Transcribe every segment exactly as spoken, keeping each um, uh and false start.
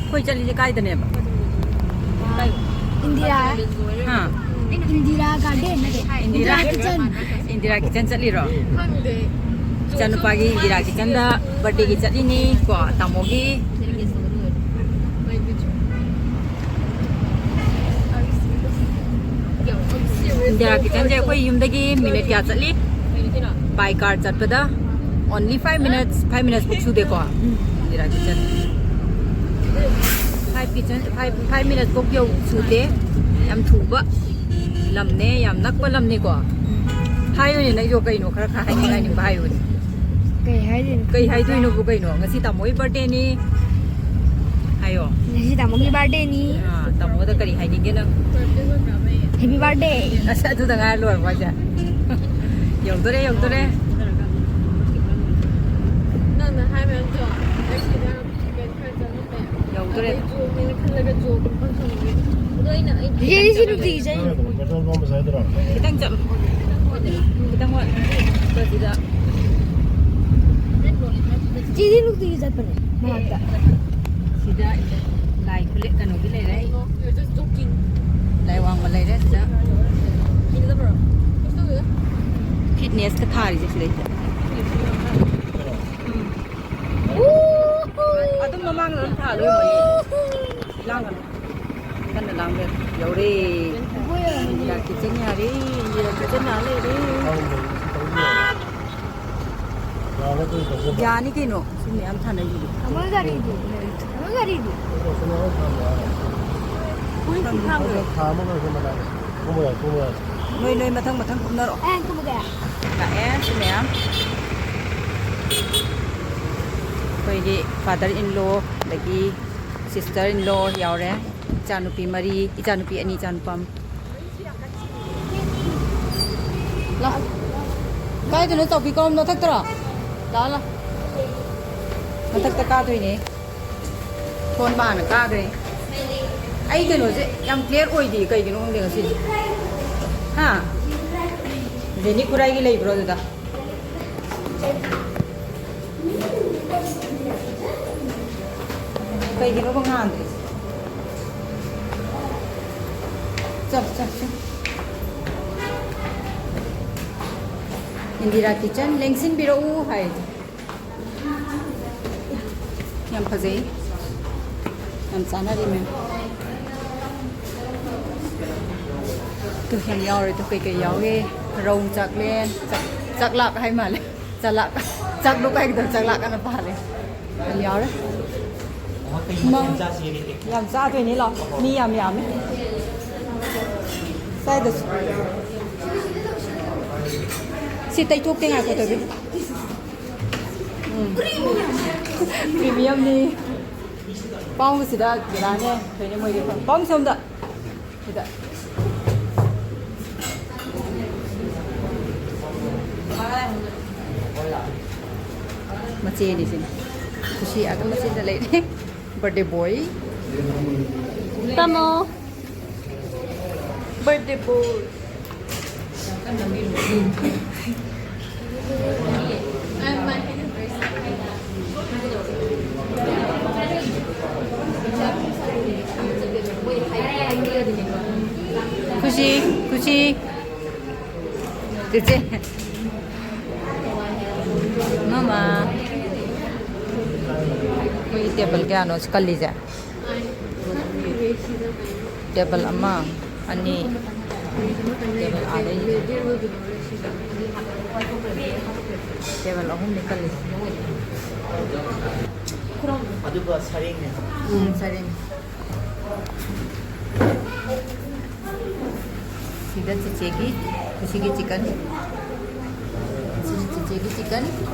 ꯑꯩꯈꯣꯏ ꯆꯠꯂꯤꯁꯦ ꯀꯥꯏꯗꯅꯦꯕ? ꯏꯟꯗꯤꯔꯥ, ꯍꯥ? ꯏꯟꯗꯤꯔꯥ ꯒꯥꯔꯗꯦꯟ ꯅꯠꯇꯦ, ꯏꯟꯗꯤꯔꯥ, ꯏꯟꯗꯤꯔꯥ ꯀꯤꯆꯟ꯫ ꯏꯟꯗꯤꯔꯥ ꯀꯤꯆꯟ ꯆꯠꯂꯤꯔꯣ? ꯈꯪꯗꯦ꯫ ꯏꯆꯥꯅꯨꯄꯥꯒꯤ ꯏꯟꯗꯤꯔꯥ ꯀꯤꯆꯟꯗ ꯕꯥꯔꯗꯦꯒꯤ ꯆꯠꯂꯤꯅꯤ ꯀꯣ, ꯇꯥꯃꯣꯒꯤ꯫ ꯏꯟꯗꯤꯔꯥ ꯀꯤꯆꯟꯁꯦ ꯑꯩꯈꯣꯏ ꯌꯨꯝꯗꯒꯤ ꯃꯤꯅꯤꯠ ꯀꯌꯥ ꯆꯠꯂꯤ? By car ꯆꯠꯄꯗ only five minutes, five minutes ꯐꯥꯎ ꯁꯨꯗꯦꯀꯣ꯫ Indira kitchen five kitchen, five, five minutes ꯐꯥꯎ ꯌꯧ ꯁꯨꯗꯦ꯫ ꯌꯥꯝ ꯊꯨꯕ ꯂꯝꯅꯦ, ꯌꯥꯝ ꯅꯛꯄ ꯂꯝꯅꯤꯀꯣ꯫ ꯍꯥꯏꯌꯨꯅꯦ ꯅꯪꯁꯨ ꯀꯩꯅꯣ ꯈꯔ ꯈꯔ ꯍꯥꯏꯅꯤꯡ ꯍꯥꯏꯅꯤꯡꯕ ꯍꯥꯏꯌꯨꯅꯦ꯫ ꯀꯩ ꯍꯥꯏꯗꯣꯏꯅꯣ? ꯀꯩ ꯍꯥꯏꯗꯣꯏꯅꯣꯕꯨ ꯀꯩꯅꯣ? ꯉꯁꯤ ꯇꯥꯃꯣꯒꯤ ꯕꯥꯔꯗꯦꯅꯤ꯫ ꯍꯥꯏꯌꯣ꯫ ꯉꯁꯤ ꯇꯥꯃꯣꯒꯤ ꯕꯥꯔꯗꯦꯅꯤ꯫ ꯑꯥ, ꯇꯥꯃꯣꯗ ꯀꯔꯤ ꯍꯥꯏꯅꯤꯡꯒꯦ ꯅꯪ? ꯍꯦꯄꯤ ꯕꯥꯔꯗꯦ꯫ ꯑꯁ, ꯑꯗꯨꯗ ꯉꯥꯏꯔ ꯂꯣꯏꯔꯕꯣ ꯍꯥꯏꯁꯦ? ꯌꯧꯗꯣꯔꯦ, ꯌꯧꯗꯣꯔꯦ꯫ ꯅꯪꯅ ꯍꯥꯏ ꯃꯌꯥꯝꯗꯣ ꯑꯩ ꯁꯤꯗ ꯀꯩꯅꯣ ꯈꯔ ꯆꯪꯉꯝꯃꯦ꯫ ꯌꯧꯗꯣꯔꯦ꯫ ꯑꯗꯩ ꯆꯣꯡꯒꯦꯅ ꯈꯜꯂꯒ ꯆꯣꯡꯕ ꯐꯪꯗꯕꯒꯤ꯫ ꯑꯗꯣ ꯑꯩꯅ ꯑꯩ ꯆꯦꯆꯦ, ꯁꯤ ꯅꯨꯡꯇꯤꯒꯤ ꯆꯠꯂꯤꯔꯣ? ꯄꯦꯇ꯭ꯔꯣꯜ ꯄꯝ ꯃꯆꯥꯗꯨꯔꯣ? ꯈꯤꯇꯪ ꯆꯠꯂꯨ꯫ ꯈꯤꯇꯪ ꯋꯥꯠꯂꯤ꯫ ꯁꯤꯗ ꯆꯦꯗꯤ ꯅꯨꯡꯇꯤꯒꯤ ꯆꯠꯄꯅꯦ ꯃꯔꯛꯇ꯫ ꯁꯤꯗ ꯂꯥꯏ ꯈꯨꯂꯦꯛ ꯀꯩꯅꯣꯒꯤ ꯂꯩꯔꯦ꯫ You're just joking. ꯂꯥꯏ ꯋꯥꯡꯃ ꯂꯩꯔꯦ ꯁꯤꯗ꯫ ꯐꯤꯠꯅꯦꯁꯀ ꯊꯥꯔꯤꯁꯦ ꯁꯤꯗꯩꯗ꯫ ꯎꯝ꯫ ꯑꯗꯨꯝ ꯃꯃꯥꯡꯗ ꯑꯗꯨꯝ ꯊꯥ ꯂꯣꯏꯔꯝꯃꯅꯤ꯫ ꯂꯥꯡꯒꯅꯨ꯫ ꯀꯟꯅ ꯂꯥꯡꯕ ꯌꯧꯔꯦ꯫ ꯏꯟꯗꯤꯔꯥ ꯀꯤꯆꯟ ꯌꯥꯔꯦ꯫ ꯏꯟꯗꯤꯔꯥ ꯀꯤꯆꯟ ꯌꯥ ꯂꯩꯔꯦ꯫ ꯌꯥꯅꯤ ꯀꯩꯅꯣ꯫ ꯁꯤ ꯃꯌꯥꯝ ꯊꯥꯅꯩꯗꯨꯗꯤ꯫ ꯇꯥꯃꯣ ꯒꯥꯔꯤꯗꯤ? ꯇꯥꯃꯣ ꯒꯥꯔꯤꯗꯤ? ꯊꯥ ꯑꯃ ꯂꯣꯏꯔꯦ ꯃꯅꯥꯛ꯫ ꯀꯨꯝꯕ ꯌꯥꯏ, ꯀꯨꯝꯕ ꯌꯥꯏ꯫ ꯅꯣꯏ, ꯅꯣꯏ ꯃꯊꯪ ꯃꯊꯪ ꯀꯨꯝꯅꯔꯛꯑꯣ꯫ ꯑꯦ, ꯀꯨꯝꯃꯒꯦ꯫ ꯂꯥꯛꯑꯦ ꯁꯤ ꯃꯌꯥꯝ꯫ ꯑꯩꯈꯣꯏꯒꯤ father in law, ꯑꯗꯒꯤ sister in law ꯌꯥꯎꯔꯦ꯫ ꯏꯆꯥꯅꯨꯄꯤ ꯃꯔꯤ, ꯏꯆꯥꯅꯨꯄꯤ ꯑꯅꯤ, ꯏꯆꯥꯅꯨꯄꯥ ꯑꯃ꯫ ꯂꯥꯛꯑꯣ꯫ ꯀꯥꯏꯗꯅꯣ ꯆꯧꯀꯤ ꯀꯧꯔꯝ ꯃꯊꯛꯇꯔꯣ? ꯂꯥꯛꯑꯣ, ꯂꯥꯛꯑꯣ꯫ ꯃꯊꯛꯇ ꯀꯥꯗꯣꯏꯅꯦ꯫ ꯊꯣꯟꯕ ꯍꯥꯟꯅ ꯀꯥꯈ꯭ꯔꯦ꯫ ꯑꯩ ꯀꯩꯅꯣꯁꯦ ꯌꯥꯝ clear ꯑꯣꯏꯗꯦ, ꯀꯩꯒꯤꯅꯣ ꯈꯪꯗꯦ ꯉꯁꯤꯁꯦ꯫ ꯍꯥ? ꯖꯦꯅꯤ ꯈꯨꯔꯥꯏꯒꯤ ꯂꯩꯕ꯭ꯔꯣ ꯑꯗꯨꯗ? ꯀꯩꯒꯤꯅꯣꯕ ꯉꯥꯟꯗ꯭ꯔꯤꯁꯦ? ꯆꯠ ꯆꯠ ꯆꯠ꯫ ꯏꯟꯗꯤꯔꯥ ꯀꯤꯆꯟ ꯂꯦꯡꯁꯤꯟꯕꯤꯔꯛꯎ ꯍꯥꯏ꯫ ꯌꯥꯝ ꯐꯖꯩ꯫ ꯌꯥꯝ ꯆꯥꯅꯔꯤ ꯃꯌꯥꯝ꯫ ꯇꯨ ꯌꯥꯝ ꯌꯥꯎꯔꯦ꯫ ꯇꯨ ꯀꯩꯀꯩ ꯌꯥꯎꯒꯦ? ꯔꯧ ꯆꯥꯛꯂꯦꯟ, ꯆꯥꯛ-, ꯆꯥꯛꯂꯥꯛ ꯍꯥꯏ ꯃꯥꯜꯂꯦ꯫ ꯆꯥꯛꯂꯥꯛ꯫ ꯆꯥꯛꯂꯨꯛ ꯍꯥꯏꯒꯗꯧ ꯆꯥꯛꯂꯥꯛ ꯑꯅ ꯄꯥꯜꯂꯦ꯫ ꯌꯥꯝ ꯌꯥꯎꯔꯦ꯫ ꯃꯪ-, ꯌꯥꯝ ꯆꯥꯗꯣꯏꯅꯤ ꯂꯥꯎ꯫ ꯃꯤ ꯌꯥꯝ ꯌꯥꯝꯃꯦ꯫ ꯁ꯭ꯋꯥꯏꯗꯁꯨ꯫ ꯁꯤ ꯇꯩꯊꯣꯛꯀꯦ ꯉꯥꯏꯈꯣ ꯇꯧꯕꯤ꯫ ꯎꯝ꯫ ꯄ꯭ꯔꯤꯃꯤꯌꯝꯅꯤ꯫ ꯄꯥꯎꯁꯤꯗ ꯖꯤꯔꯥꯅꯦ꯫ ꯀꯩꯅꯣ ꯃꯣꯏꯗꯤ ꯄꯥꯎ ꯁꯣꯝꯗ꯫ ꯁꯤꯗ꯫ ꯃꯆꯦꯅꯤ ꯁꯤꯅꯤ꯫ ꯈꯨꯁꯤ ꯑꯗꯨꯝ ꯃꯆꯦꯗ ꯂꯩꯔꯦ꯫ Birthday boy꯫ ꯇꯥꯃꯣ꯫ Birthday boy꯫ ꯈꯨꯁꯤ, ꯈꯨꯁꯤ꯫ ꯆꯦꯆꯦ꯫ ꯃꯃꯥ꯫ ꯑꯩꯈꯣꯏꯒꯤ ꯇꯦꯕꯜ ꯀꯌꯥꯅꯣ ꯁꯤ ꯀꯜꯂꯤꯁꯦ? ꯇꯦꯕꯜ ꯑꯃ, ꯑꯅꯤ, ꯇꯦꯕꯜ ꯑꯥꯗꯩ꯫ ꯇꯦꯕꯜ ꯑꯍꯨꯝꯅꯤ ꯀꯜꯂꯤꯁꯦ꯫ ꯑꯗꯨꯒ ꯁꯔꯦꯡꯅꯦ꯫ ꯎꯝ, ꯁꯔꯦꯡ꯫ ꯁꯤꯗ ꯆꯤꯆꯦꯒꯤ, ꯁꯤꯒꯤ ꯆꯤꯀꯟ꯫ ꯁꯤꯒꯤ ꯆꯤꯆꯦꯒꯤ ꯆꯤꯀꯟ꯫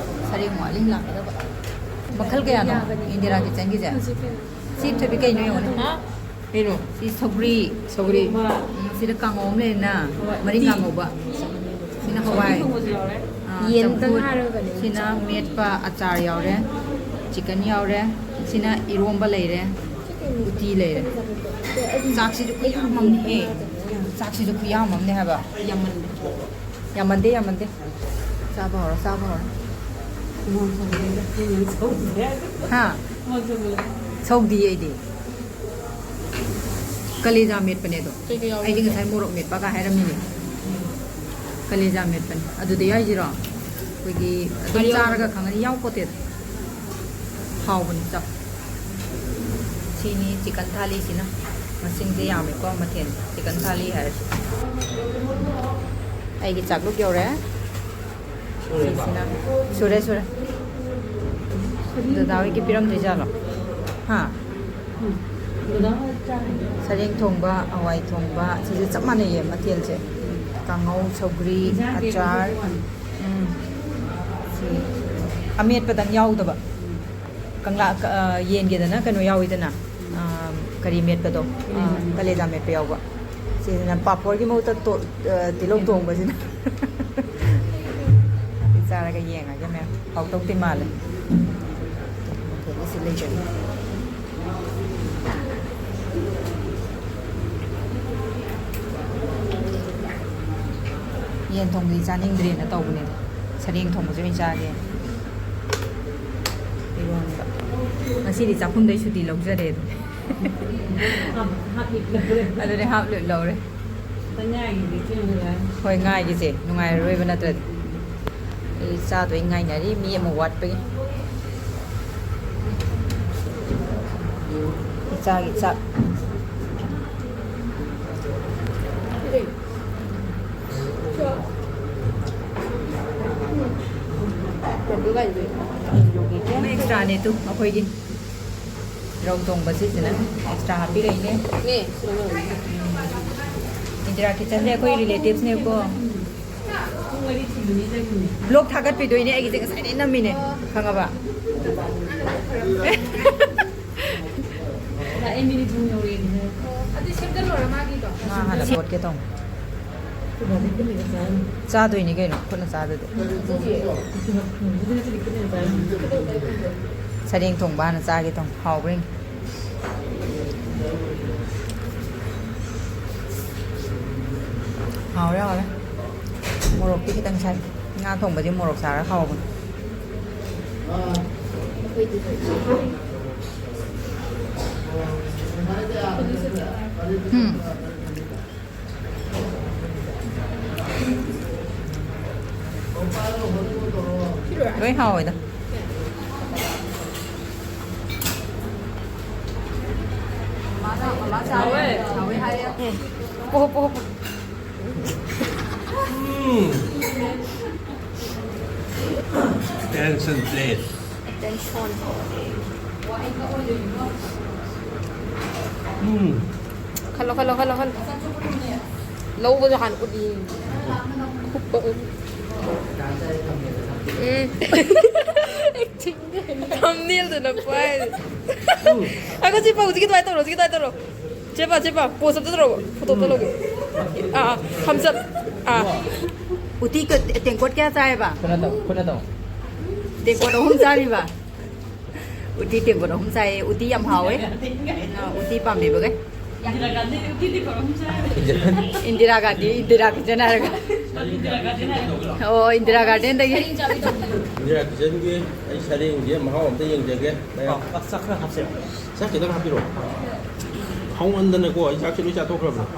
ꯁꯔꯦꯡ ꯋꯥꯠꯂꯤ ꯂꯥꯛꯀꯗꯕ꯫ ꯃꯈꯜ ꯀꯌꯥꯅꯣ ꯏꯟꯗꯤꯔꯥ ꯀꯤꯆꯟꯒꯤꯁꯦ? ꯁꯤ ꯊꯣꯏꯕꯤ ꯀꯩꯅꯣ ꯌꯦꯡꯉꯨꯅꯦ꯫ ꯍꯥ? ꯀꯩꯅꯣ? ꯁꯤ ꯁꯧꯒ꯭ꯔꯤ꯫ ꯁꯧꯒ꯭ꯔꯤ꯫ ꯎꯝ, ꯁꯤꯗ ꯀꯥꯡꯉꯧ ꯑꯃ ꯂꯩꯔꯦꯅ꯫ ꯍꯣꯏ꯫ ꯃꯔꯤꯡ ꯎꯇꯤ꯫ ꯀꯥꯡꯉꯧꯕ꯫ ꯁꯤꯅ ꯍꯋꯥꯏ꯫ ꯊꯣꯡꯕꯁꯨ ꯌꯥꯎꯔꯦ꯫ ꯑꯥ, ꯌꯦꯟꯇꯪ ꯆꯝꯐꯨꯠ꯫ ꯍꯥꯏꯔꯒꯅꯦ꯫ ꯁꯤꯅ ꯃꯦꯠꯄ ꯑꯆꯥꯔ ꯌꯥꯎꯔꯦ꯫ ꯆꯤꯀꯟ ꯌꯥꯎꯔꯦ꯫ ꯁꯤꯅ ꯏꯔꯣꯝꯕ ꯂꯩꯔꯦ꯫ ꯎꯇꯤ ꯂꯩꯔꯦ꯫ ꯆꯥꯛꯁꯤꯁꯨ ꯈꯨꯌꯥꯝ ꯑꯃꯅꯤꯍꯦ꯫ ꯆꯥꯛꯁꯤꯁꯨ ꯈꯨꯌꯥꯝ ꯑꯃꯅꯦ ꯍꯥꯏꯕ꯫ ꯌꯥꯝꯃꯟꯗꯦ꯫ ꯌꯥꯝꯃꯟꯗꯦ, ꯌꯥꯝꯃꯟꯗꯦ꯫ ꯆꯥꯕ ꯍꯧꯔꯣ, ꯆꯥꯕ ꯍꯧꯔꯣ꯫ ꯍꯥ? ꯁꯧꯗꯤ ꯑꯩꯗꯤ꯫ ꯀꯂꯦꯖꯥ ꯃꯦꯠꯄꯅꯦ ꯑꯗꯣ꯫ ꯀꯩꯀꯩ ꯌꯥꯎꯒꯦ? ꯑꯩꯗꯤ ꯉꯁꯥꯏ ꯃꯣꯔꯣꯛ ꯃꯦꯠꯄꯒ ꯍꯥꯏꯔꯝꯃꯤꯅꯦ꯫ ꯀꯂꯦꯖꯥ ꯃꯦꯠꯄꯅꯦ꯫ ꯑꯗꯨꯗ ꯌꯥꯏꯁꯤꯔꯣ? ꯑꯩꯈꯣꯏꯒꯤ ꯑꯗꯨꯝ ꯉꯥꯔꯤ ꯌꯥꯎꯗꯕ꯭ꯔꯣ? ꯆꯥꯔꯒ ꯈꯪꯉꯅꯤ꯫ ꯌꯥꯎꯄꯣꯠꯇꯦꯗ꯫ ꯍꯥꯎꯕꯅꯤ ꯆꯥꯎ꯫ ꯁꯤꯅꯤ ꯆꯤꯀꯟ ꯊꯥꯂꯤꯁꯤꯅ꯫ ꯃꯁꯤꯡꯁꯦ ꯌꯥꯝꯃꯦꯀꯣ ꯃꯊꯦꯜ꯫ ꯆꯤꯀꯟ ꯊꯥꯂꯤ ꯍꯥꯏꯔꯁꯨ꯫ ꯑꯩꯒꯤ ꯆꯥꯛꯂꯨꯛ ꯌꯧꯔꯦ꯫ ꯁꯤꯁꯤꯅ ꯁꯨꯔꯦ, ꯁꯨꯔꯦ꯫ ꯗꯗꯥ ꯍꯣꯏꯒꯤ ꯄꯤꯔꯝꯗꯣꯏꯖꯥꯠꯂꯣ? ꯍꯥ? ꯁꯔꯦꯡ ꯊꯣꯡꯕ, ꯍꯋꯥꯏ ꯊꯣꯡꯕ, ꯁꯤꯁꯨ ꯆꯞ ꯃꯥꯟꯅꯩꯌꯦ ꯃꯊꯦꯜꯁꯦ꯫ ꯀꯥꯡꯉꯧ, ꯁꯧꯒ꯭ꯔꯤ, ꯑꯆꯥꯔ꯫ ꯎꯝ꯫ ꯁꯤ ꯑꯃꯦꯠꯄꯗꯪ ꯌꯥꯎꯗꯕ꯫ ꯀꯪꯂꯥ, ꯀ-, ꯑ, ꯌꯦꯟꯒꯤꯗꯅ ꯀꯩꯅꯣ ꯌꯥꯎꯋꯤꯗꯅ, ꯑ, ꯀꯔꯤ ꯃꯦꯠꯄꯗꯣ? ꯑ, ꯀꯂꯦꯖꯥ ꯃꯦꯠꯄ ꯌꯥꯎꯕ꯫ ꯁꯤꯁꯤꯅ ꯄꯥꯐꯣꯔꯒꯤ ꯃꯍꯨꯠꯇ ꯇꯣ-, ꯑ, ꯇꯤꯜꯍꯧ ꯊꯣꯡꯕꯁꯤꯅ꯫ ꯆꯥꯔꯒ ꯌꯦꯡꯉꯒꯦ ꯃꯌꯥꯝ꯫ ꯍꯥꯎꯗꯧꯗꯤ ꯃꯥꯜꯂꯦ꯫ ꯃꯊꯦꯜꯗꯤ ꯁꯤ ꯂꯩꯖꯔꯤ꯫ ꯌꯦꯟ ꯊꯣꯡꯕꯗꯤ ꯆꯥꯅꯤꯡꯗ꯭ꯔꯦꯅ ꯇꯧꯕꯅꯦ꯫ ꯁꯔꯦꯡ ꯊꯣꯡꯕꯁꯦ ꯑꯣꯏꯅ ꯆꯥꯒꯦ꯫ ꯏꯔꯣꯟꯕ꯫ ꯉꯁꯤꯗꯤ ꯆꯥꯛꯈꯨꯝꯗꯩ ꯁꯨꯇꯤ ꯂꯧꯖꯔꯦ ꯑꯗꯨ꯫ ꯑꯗꯨꯅꯦ, ꯍꯥꯞ ꯂꯣꯏ ꯂꯧꯔꯦ꯫ ꯍꯣꯏ, ꯉꯥꯏꯒꯤꯁꯦ ꯅꯨꯡꯉꯥꯏꯔꯔꯣꯏꯕ ꯅꯠꯇ꯭ꯔꯗꯤ꯫ ꯑꯩ ꯆꯥꯗꯣꯏ ꯉꯥꯏꯅꯔꯤ, ꯃꯤ ꯑꯃ ꯋꯥꯠꯄꯒꯤ꯫ ꯏꯆꯥꯒꯤ ꯆꯥꯛ꯫ ꯑꯦꯛꯁꯇ꯭ꯔꯥꯅꯦ ꯇꯨ, ꯑꯩꯈꯣꯏꯒꯤ ꯔꯧ ꯊꯣꯡꯕ ꯁꯤꯁꯤꯅ ꯑꯦꯛꯁꯇ꯭ꯔꯥ ꯍꯥꯞꯄꯤꯔꯛꯏꯅꯦ꯫ ꯏꯟꯗꯤꯔꯥ ꯀꯤꯆꯟꯁꯦ ꯑꯩꯈꯣꯏ ꯔꯤꯂꯦꯇꯤꯞꯁꯅꯦꯕꯀꯣ꯫ ꯕ꯭ꯂꯣꯛ ꯊꯥꯒꯠꯄꯤꯗꯣꯏꯅꯦ ꯑꯩꯒꯤꯁꯦ, ꯉꯁꯥꯏꯗꯩ ꯅꯝꯃꯤꯅꯦ, ꯈꯪꯉꯕ? ꯑꯗꯨ ꯁꯦꯝꯖꯜꯂꯣꯔ ꯃꯥꯒꯤꯗꯣ? ꯃꯥ ꯍꯥꯟꯅ ꯇꯣꯠꯀꯦ ꯇꯧꯅꯤ꯫ ꯆꯥꯗꯣꯏꯅꯤ ꯀꯩꯅꯣ, ꯈꯨꯠꯅ ꯆꯥꯗꯗꯤ꯫ ꯁꯔꯦꯡ ꯊꯣꯡꯕ ꯍꯥꯟꯅ ꯆꯥꯒꯦ ꯇꯧꯅꯤ, ꯍꯥꯎꯕ꯭ꯔꯥ ꯌꯦꯡꯒꯦ꯫ ꯍꯥꯎꯔꯦ, ꯍꯥꯎꯔꯦ꯫ ꯃꯣꯔꯣꯛꯇꯤ ꯈꯤꯇꯪ ꯁꯥꯏ꯫ ꯉꯥ ꯊꯣꯡꯕꯗꯤ ꯃꯣꯔꯣꯛ ꯁꯥꯔꯒ ꯍꯥꯎꯕꯅꯤ꯫ ꯑꯩꯈꯣꯏꯗꯤ ꯍꯧꯖꯤꯛ ꯎꯝ꯫ ꯂꯣꯏ ꯍꯥꯎꯋꯦꯗ꯫ ꯎꯝ꯫ ꯄꯣ, ꯄꯣ, ꯄꯣ꯫ ꯎꯝ꯫ Attention, please. Attention. ꯎꯝ꯫ ꯈꯜꯂꯣ, ꯈꯜꯂꯣ, ꯈꯜꯂꯣ, ꯈꯜꯂꯣ꯫ ꯂꯧꯕꯁꯨ ꯍꯥꯟꯅ ꯎꯠꯂꯤ꯫ ꯎꯝ꯫ Thumbnail ꯗꯨꯅ ꯄꯥꯏ꯫ ꯎꯝ꯫ ꯉꯥꯏꯈꯣ, ꯁꯤ ꯄꯥꯎ, ꯍꯧꯖꯤꯛꯀꯤ ꯑꯗꯨꯃꯥꯏꯅ ꯇꯧꯔꯣ, ꯍꯧꯖꯤꯛꯀꯤ ꯑꯗꯨꯃꯥꯏꯅ ꯇꯧꯔꯣ꯫ ꯆꯦ ꯄꯥ, ꯆꯦ ꯄꯥ, pose ꯑꯝꯇ ꯇꯧꯔꯛꯑꯣ, photo ꯑꯝꯇ ꯂꯧꯒꯦ꯫ ꯑꯥ, ꯑꯥ, thumbs up꯫ ꯑꯥ꯫ ꯎꯇꯤ ꯀ-, ꯇꯦꯡꯀꯣꯠ ꯀꯌꯥ ꯆꯥꯏꯌꯦꯕ? ꯈꯨꯠꯅ ꯇꯧ, ꯈꯨꯠꯅ ꯇꯧ꯫ ꯇꯦꯡꯀꯣꯠ ꯑꯍꯨꯝ ꯆꯥꯔꯤꯕ? ꯎꯇꯤ ꯇꯦꯡꯀꯣꯠ ꯑꯍꯨꯝ ꯆꯥꯏꯌꯦ, ꯎꯇꯤ ꯌꯥꯝ ꯍꯥꯎꯋꯦ꯫ ꯑꯥ, ꯎꯇꯤ ꯄꯥꯝꯕꯤꯕꯒꯩ꯫ ꯏꯟꯗꯤꯔꯥ ꯒꯥꯟꯙꯤ, ꯏꯟꯗꯤꯔꯥ ꯀꯤꯆꯟ ꯍꯥꯏꯔꯒ꯫ ꯑꯣ, ꯏꯟꯗꯤꯔꯥ ꯒꯥꯔꯗꯦꯟꯗꯒꯤ꯫ ꯏꯟꯗꯤꯔꯥ ꯀꯤꯆꯟꯒꯤ ꯑꯩ ꯁꯔꯦꯡꯁꯦ ꯃꯍꯥꯎ ꯑꯝꯇ ꯌꯦꯡꯖꯒꯦ꯫ ꯃꯌꯥꯝ꯫ ꯑ, ꯆꯥꯛ ꯈꯔ ꯍꯥꯞꯁꯤꯔꯣ? ꯆꯥꯛ ꯈꯤꯇꯪ ꯍꯥꯞꯄꯤꯔꯛꯑꯣ꯫ ꯍꯥꯎꯃꯟꯗꯅꯀꯣ, ꯑꯩ ꯆꯥꯛꯁꯦ ꯂꯣꯏ ꯆꯥꯊꯣꯛꯈ꯭ꯔꯕꯅꯦ꯫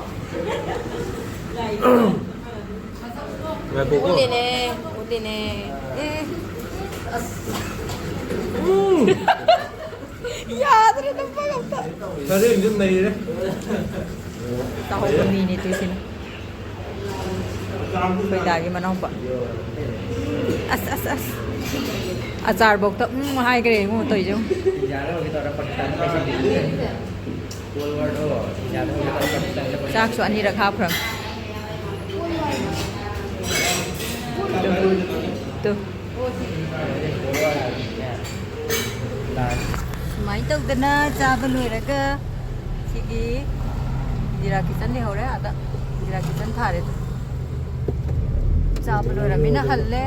ꯉꯥꯏꯈꯣꯀꯣ꯫ ꯎꯠꯂꯤꯅꯦ, ꯎꯠꯂꯤꯅꯦ꯫ ꯎꯝ꯫ ꯎꯝ꯫ ꯌꯥꯗ꯭ꯔꯦ, ꯅꯝꯕꯒ ꯑꯝꯇ꯫ ꯁꯔꯦꯡꯁꯦ ꯅꯩꯔꯦ꯫ ꯆꯥꯍꯧꯕ ꯃꯤꯅꯤ ꯇꯨꯏꯁꯤꯅ꯫ ꯑꯩꯈꯣꯏ ꯗꯥꯒꯤ ꯃꯅꯥꯎꯄꯥ꯫ ꯑꯁ, ꯑꯁ, ꯑꯁ꯫ ꯑꯆꯥꯔꯐꯧꯗ ꯎꯝ ꯍꯥꯏꯈ꯭ꯔꯦ ꯏꯕꯨꯡꯉꯣ ꯇꯧꯔꯤꯁꯦ ꯌꯦꯡꯉꯨ꯫ ꯆꯥꯛꯁꯨ ꯑꯅꯤꯔꯛ ꯍꯥꯞꯈ꯭ꯔꯕꯅꯤ꯫ Two, two. ꯁꯨꯃꯥꯏꯅ ꯇꯧꯗꯅ ꯆꯥꯕ ꯂꯣꯏꯔꯒ ꯁꯤꯒꯤ ꯏꯟꯗꯤꯔꯥ ꯀꯤꯆꯟ ꯂꯩꯍꯧꯔꯦ꯫ ꯑꯗ ꯏꯟꯗꯤꯔꯥ ꯀꯤꯆꯟ ꯊꯥꯔꯦ꯫ ꯑꯗꯨ ꯆꯥꯕ ꯂꯣꯏꯔꯃꯤꯅ ꯍꯜꯂꯦ꯫